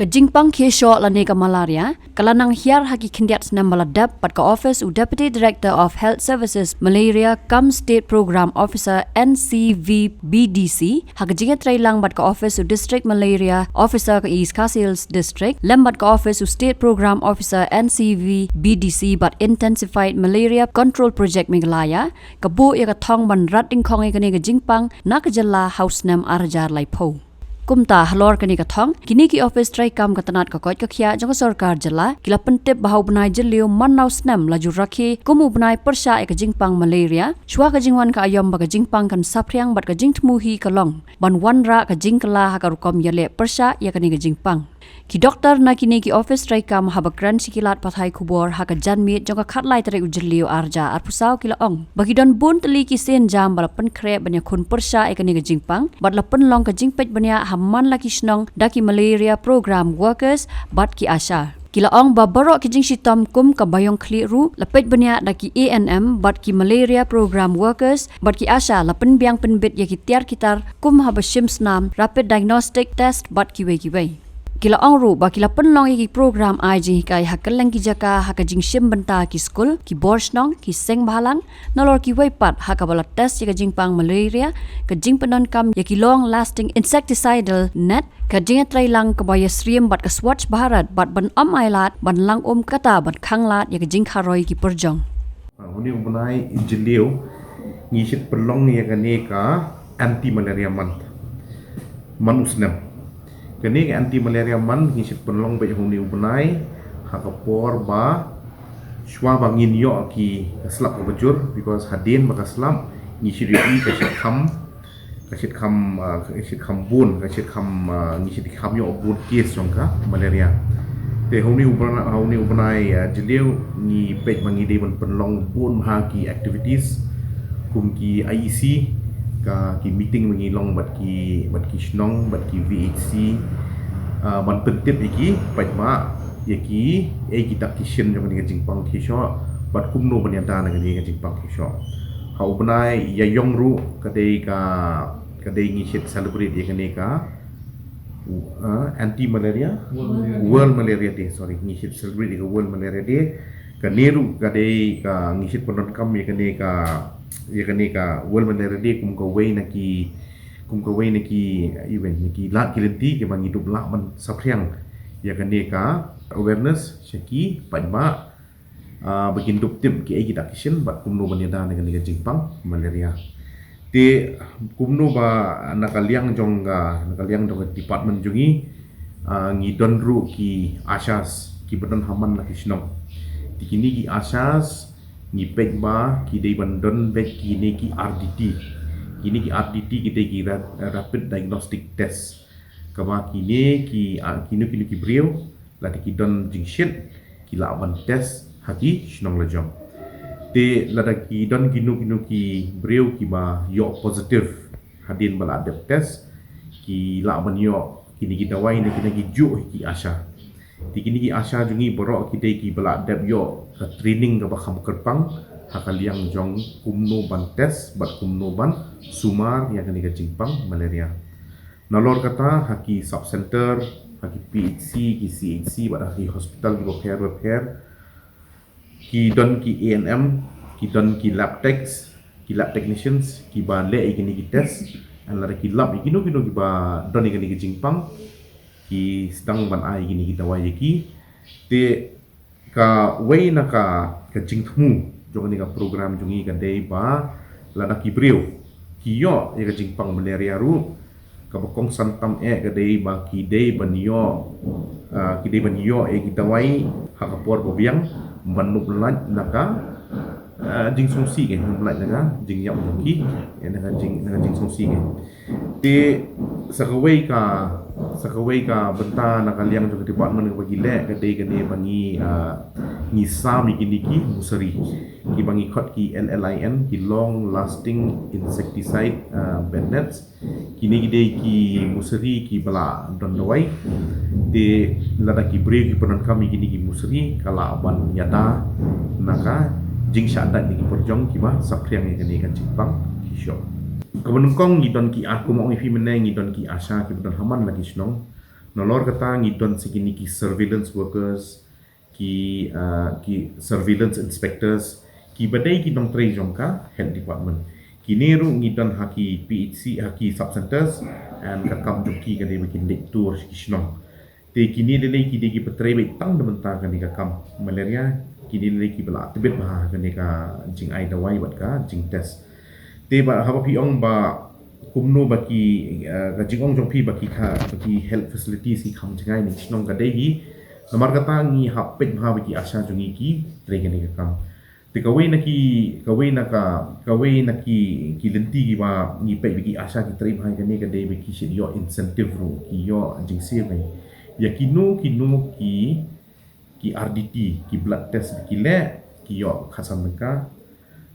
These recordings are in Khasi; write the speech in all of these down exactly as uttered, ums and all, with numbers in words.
Jingpang khieshoh lane ka malaria ka la nang hiar ha ki khyndiat snem ba la dep bad ka office u Deputy Director of Health Services Malaria cum State Program Officer N C V B D C ha ka jingïatreilang bad ka office u District Malaria Officer ka East Khasi Hills District lem bad ka office u State Program Officer N C V B D C bad Intensified Malaria Control Project Meghalaya ka buh ïa ka thong ban rat dyngkhong ïa kane ka jingpang na ka jylla ha u snem ar hajar laiphew. Kumta halor kane ka thong, kine ki office treikam ka tnat ka koit ka khiah jong ka sorkar jylla ki la pyntip ba ha u bnai Jylliew man la u snem la ju rakhe kum u bnai pyrshah ïa ka jingpang malaria, shuwa ka jingwan ka aïom ba ka jingpang kan saphriang bad ka jingthmu hi ka long ban wanrah ka jingkylla ha ka rukom ïaleh pyrshah ïa kane ka jingpang. Ki doktor na kine ki office treikam haba kren sha ki lad pathai khubor ha ka janmiet jong ka khatlai tarik u Jylliew ar hajar arphew saw ki la ong ba ki don bun tylli ki sienjam ba la pynkhreh ban ïakhun pyrshah ïa kane ka jingpang bad la pynlong ka jingpeit bniah ha man la ki shnong da ki malaria program workers bad ki ASHA. Ki la ong ba baroh ki jingshitom kum ka baïong khlieh ruh la peit bniah da ki A N M bad ki malaria program workers bad ki ASHA la pynbiang pynbit ïa ki tiar ki tar kum haba shim snam, rapid diagnostic test bad kiwei kiwei. Ki la ong ruh ba ki la pynlong ïa ki program ai jinghikai ha kylleng ki jaka ha ka jingshim bynta ki skul, ki bor shnong, ki seng bhalang, nalor kiwei pat ha kaba la test ïa ka jingpang malaria, ka jingpyndonkam ïa ki long lasting insecticidal net, ka jingïatreilang kaba ïasyriem bad ka Swachh Bharat bad ban ym ailad ban lang um kata ban khanglad ïa ka jingkharoi ki pyrjong. Une u bnai Jylliew ngi shait pynlong ïa kane ka anti malaria month man u snem. Kane ka anti malaria month ngi shait pynlong beit ha une u bnai ha ka por ba shuwa ba ngin ïoh ki ka slap kaba jur, because hadien ba ka slap ngi shait ïohi ka shait kham, ka shait kham, ah, ka shait kham bun, ka shait kham, ah, ngi shait kham ïoh bun case jong ka malaria. Te ha une u bnai, ha une u bnai, ah, Jylliew ngi peit ba ngi dei ban pynlong bun bha ki activities kum ki I E C, ka ki meeting ba ngi long bad ki, bad ki shnong bad ki V H C, ah, ban pyntip ïa ki paidbah ïa ki, eh, kita ki shin jong kane ka jingpang khieshoh bad kumno ban ïada na kane ka jingpang khieshoh. Ha u bnai Ïaïong ruh ka dei ka, ka dei ngi shait celebrate ïa kane ka, uh, anti malaria, World Malaria Day, sorry, ngi shait celebrate ïa ka World Malaria Day. Kane ruh ka dei ka ngi shait pyndonkam ïa kane ka, ïa kane ka World Malaria Day kum kawei na ki, kum kawei na ki event, na ki lad ki lynti kiba ngi dup lah ban saphriang ïa kane ka awareness sha ki paidbah, ah, ba kin dup tip ki ei kita ki shin bad kumno ban ïada na kane ka jingpang malaria. Te kumno ba na ka liang jong ka, na ka liang jong ka department jong ngi, ah, ngi don ruh ki ASHAs kiba don ha man la ki shnong. Te kine ki ASHAs ngi peit ba ki dei ban don beit kine ki R D T. Kine ki R D T ki dei ki ra-, rapid diagnostic test. Kaba kine ki, ah, kino kino ki briew lada ki don jingshit ki lah ban test ha ki shnong lajong. Te lada ki don kino kino ki briew kiba ïoh positive hadien ba la dep test, ki lah ban ïoh kine ki dawai na kine ki juh ki ASHA. Te kine ki ASHA jong ngi baroh ki dei kiba la dep ïoh ka training kaba kham kyrpang ha ka liang jong kumno ban test bad kumno ban sumar ïa kane ka jingpang malaria. Nalor kata ha ki sub center, ha ki P H C, ki C H C bad ha ki hospital kiba pher bapher, ki don ki A N M, ki don ki lab techs, ki lab technicians kiba leh ïa kine ki test. Lada ki lap ïa kino kino kiba don ïa kine ki jingpang, ki sdang ban ai ïa kine ki dawai ïa ki. Te kawei na ka, ka jingthmu jong kane ka program jong ngi ka dei ba lada ki briew ki ïoh ïa ka jingpang malaria ruh, kaba kongsan tam eh ka dei ba ki dei ban ïoh, ah, ki dei ban ïoh ïa ki dawai ha ka por ba biang ban nop lait na ka, ah, jingsngewsih, nop lait na ka jingïap jong ki, eh, na ka jing, na ka jingsngewsih. Te sa kawei ka, sa kawei ka bynta na ka liang jong ka department kaba ngi leh ka dei kane ba ngi, ah, ngi sam ïa kine ki mosari kiba ngi khot ki L L I N, ki long lasting insecticide, ah, bed nets. Kine ki dei ki mosari kiba la don dawai. Te lada ki briew ki pyndonkam ïa kine ki mosari ka lah ban ïada na ka jingshah dait na ki pyrjong kiba saphriang ïa kane ka jingpang khieshoh. Kaba nyngkong ngi don ki, ah, kumba ong ïa phi mynne, ngi don ki ASHA kiba don ha man la ki shnong. Nalor kata ngi don sa kine ki surveillance workers, ki uh, ki surveillance inspectors, ki ba dei ki nongtrei jong ka health department. Kine ruh ngi don ha ki P H C, ha ki sub centers, and ka kam jong ki ka dei ba kin leit tour ki shnong. Te kine lei lei ki dei ki ba trei beit tang da mynta kane ka kam malaria. Kine lei lei ki ba la tbit bha kane ka jingai dawai bad ka jingtest. Te ba haba phi ong ba kumno ba ki uh, ka jingong jong phi ba ki kha ba ki health facilities ki kham jngai ne shnong ka dei hi. Namar kata ngi hap peit bha ba ki ASHA jong ngi ki trei kane ka kam. Te kawei na ki kawei na ka kawei na ki ki lynti ki ba ngi peit ba ki ASHA ki trei bha kane ka dei ba ki shu ïoh incentive ruh, ki ïoh jingsiew ïa kino kino ki ki R D T, ki blood test ki leh, ki ïoh khatsan tyngka.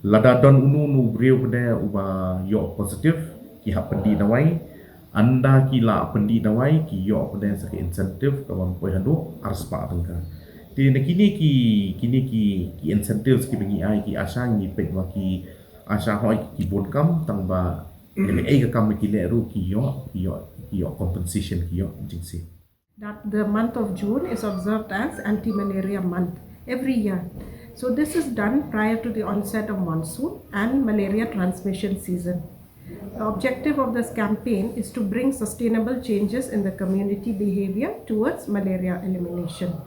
Lada don uno uno u briew pat de uba ïoh positive, ki hap pyndih dawai. Ynda ki la pyndih dawai, ki ïoh pat de sa ka incentive ka ban poi haduh arspah tyngka. Te na kine ki kine ki ki incentives ki ba ngi ai ki ASHA ngi peit ba ki ASHA hoi ki bun kam tang ba lei ei ka kam ki leh ruh ki ïoh ki ïoh ki ïoh compensation ki ïoh jingsiew. That the month of June is observed as Anti-Malaria Month every year. So this is done prior to the onset of monsoon and malaria transmission season. The objective of this campaign is to bring sustainable changes in the community behavior towards malaria elimination.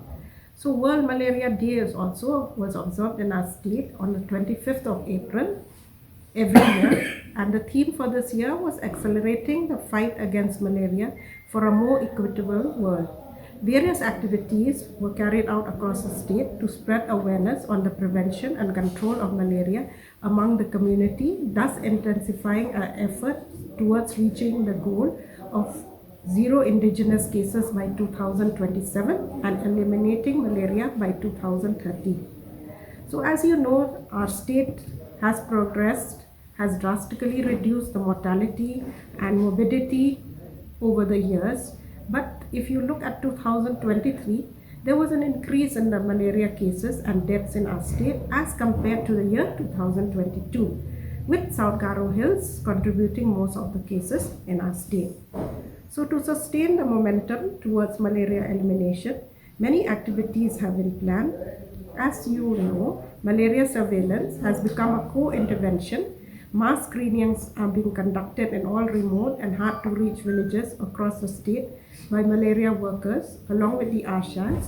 So World Malaria Day is also was observed in our state on the twenty-fifth of April every year, and the theme for this year was accelerating the fight against malaria for a more equitable world. Various activities were carried out across the state to spread awareness on the prevention and control of malaria among the community, thus intensifying our effort towards reaching the goal of zero indigenous cases by two thousand twenty-seven and eliminating malaria by two thousand thirty. So, as you know, our state has progressed, has drastically reduced the mortality and morbidity over the years. But if you look at two thousand twenty-three, there was an increase in the malaria cases and deaths in our state as compared to the year two thousand twenty-two, with South Garo Hills contributing most of the cases in our state. So, to sustain the momentum towards malaria elimination, many activities have been planned. As you know, malaria surveillance has become a core intervention. Mass screenings are being conducted in all remote and hard to reach villages across the state by malaria workers along with the ASHAs.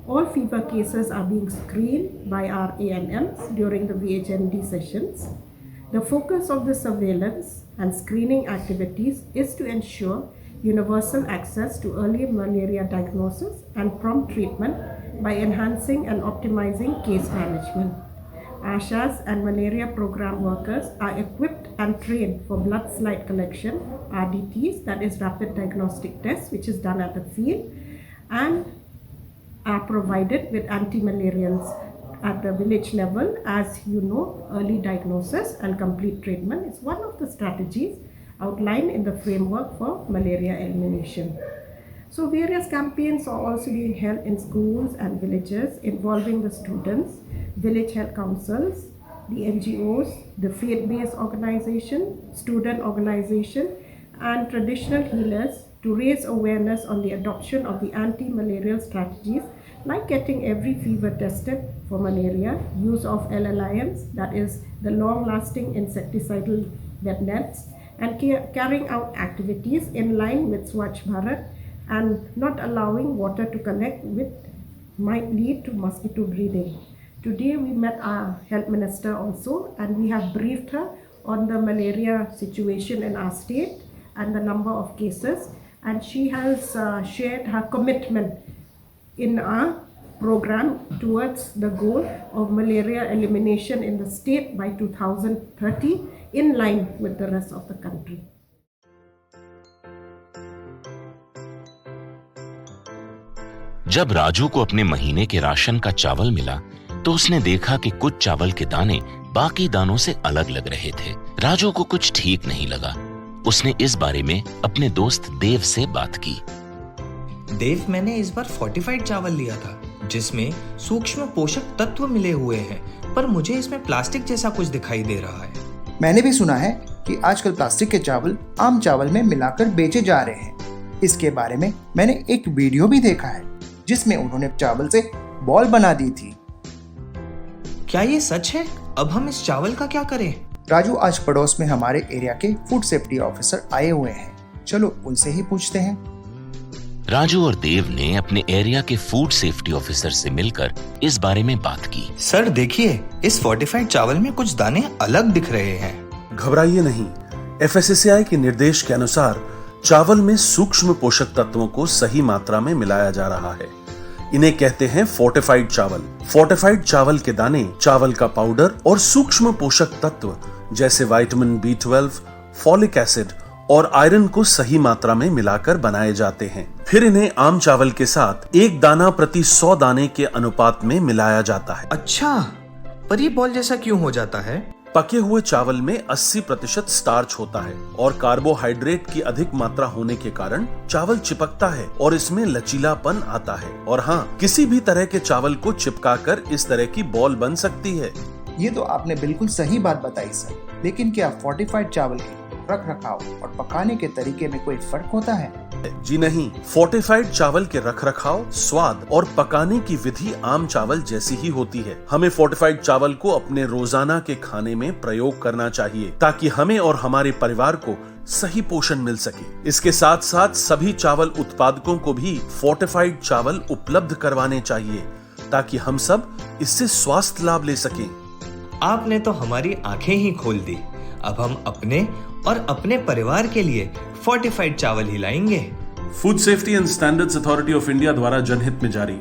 All fever cases are being screened by our A N Ms during the V H N D sessions. The focus of the surveillance and screening activities is to ensure universal access to early malaria diagnosis and prompt treatment by enhancing and optimizing case management. ASHAs and malaria program workers are equipped and trained for blood slide collection, R D Ts, that is rapid diagnostic tests, which is done at the field, and are provided with anti-malarials at the village level. As you know, early diagnosis and complete treatment is one of the strategies outlined in the framework for malaria elimination. So various campaigns are also being held in schools and villages involving the students, village health councils, the N G Os, the faith-based organization, student organization, and traditional healers to raise awareness on the adoption of the anti-malarial strategies like getting every fever tested for malaria, use of L L I Ms, that is the long-lasting insecticidal bed nets, and ca- carrying out activities in line with Swachh Bharat and not allowing water to collect, which might lead to mosquito breeding. Today we met our health minister also, and we have briefed her on the malaria situation in our state and the number of cases, and she has uh, shared her commitment in our program towards the goal of malaria elimination in the state by two thousand thirty, in line with the rest of the country. जब राजू को अपने महीने के राशन का चावल मिला, तो उसने देखा कि कुछ चावल के दाने बाकी दानों से अलग लग रहे थे। राजू को कुछ ठीक नहीं लगा। उसने इस बारे में अपने दोस्त देव से बात की। देव, मैंने इस बार फोर्टिफाइड चावल लिया था, जिसमें सूक्ष्म पोषक तत्व मिले हुए हैं, पर मुझे इसमें प्लास्टिक जैसा कुछ दिखाई दे रहा है। मैंने भी सुना है कि आजकल प्लास्टिक के चावल आम चावल में मिलाकर बेचे जा रहे हैं। इसके बारे में मैंने एक वीडियो भी देखा है, जिसमें उन्होंने चावल से बॉल बना दी थी। क्या ये सच है? अब हम इस चावल का क्या करें? राजू, आज पड़ोस में हमारे एरिया के फूड सेफ्टी ऑफिसर आए हुए हैं, चलो उनसे ही पूछते हैं। राजू और देव ने अपने एरिया के फूड सेफ्टी ऑफिसर से मिलकर इस बारे में बात की। सर, देखिए, इस फोर्टिफाइड चावल में कुछ दाने अलग दिख रहे हैं। घबराइए नहीं, एफएसएसएआई के निर्देश के अनुसार चावल में सूक्ष्म पोषक तत्वों को सही मात्रा में मिलाया जा रहा है। इन्हें कहते हैं फोर्टिफाइड चावल। फोर्टिफाइड चावल के दाने चावल का पाउडर और सूक्ष्म पोषक तत्व जैसे vitamin B twelve, folic acid और आयरन को सही मात्रा में मिलाकर बनाए जाते हैं। फिर इन्हें आम चावल के साथ एक दाना प्रति सौ दाने के अनुपात में मिलाया जाता है। अच्छा, पर ये बॉल जैसा क्यों हो जाता है? पके हुए चावल में अस्सी प्रतिशत स्टार्च होता है और कार्बोहाइड्रेट की अधिक मात्रा होने के कारण चावल चिपकता है और इसमें लचीलापन आता है। और हाँ, किसी भी तरह के चावल को चिपकाकर इस तरह की बॉल बन सकती है। ये तो आपने बिल्कुल सही बात बताई सर, लेकिन क्या फोर्टिफाइड चावल के रख रखाव और पकाने के तरीके में कोई फर्क होता है? जी नहीं, फोर्टिफाइड चावल के रखरखाव, स्वाद और पकाने की विधि आम चावल जैसी ही होती है। हमें फोर्टिफाइड चावल को अपने रोजाना के खाने में प्रयोग करना चाहिए, ताकि हमें और हमारे परिवार को सही पोषण मिल सके। इसके साथ साथ सभी चावल उत्पादकों को भी फोर्टिफाइड चावल उपलब्ध करवाने चाहिए, ताकि हम सब इससे स्वास्थ्य लाभ ले सकें। आपने तो हमारी आंखें ही खोल दी। अब हम अपने और अपने परिवार के लिए फोर्टिफाइड चावल ही लाएंगे। Food safety and standards authority of India द्वारा जनहित में जारी।